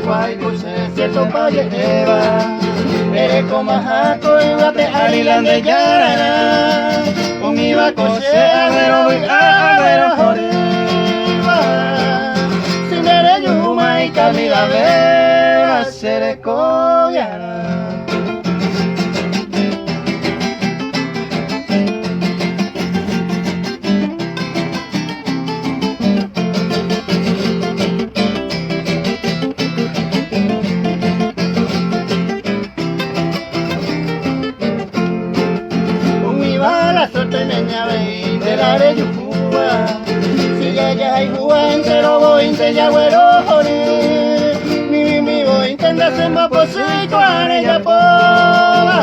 Ndaikuaái che cierto-pa oje'éva. Erekomaha ko yvápe ári la nde jararã. Umíva ko che aguerovy'a aguerohorýva. Si nde rejúma ikalidavéva che rekoviarã. Umíva la suerte neña avei nde la rejuhúva. Si jajahayhúva entero voínte jaguerohory. Mimi voínte ndachembopochy ikuaa rejapóva.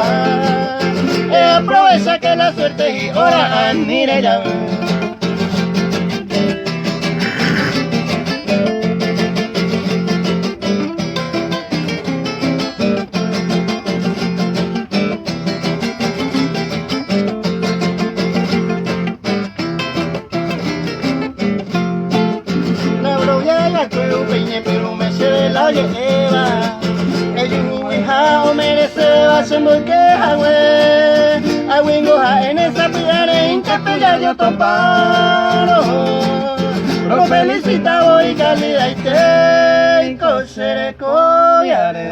Eaprovecha que la suerte hi'óra ani rejavy. Ndoroviái upe iñepyrũme chéve la oje'éva, ejuhuguiha omereséva che mboyke hague. Ag̃uingo ha'éne sapy'areínte pe jajotopárõ. Rofelicita voi kalidaite ko che rekoviare.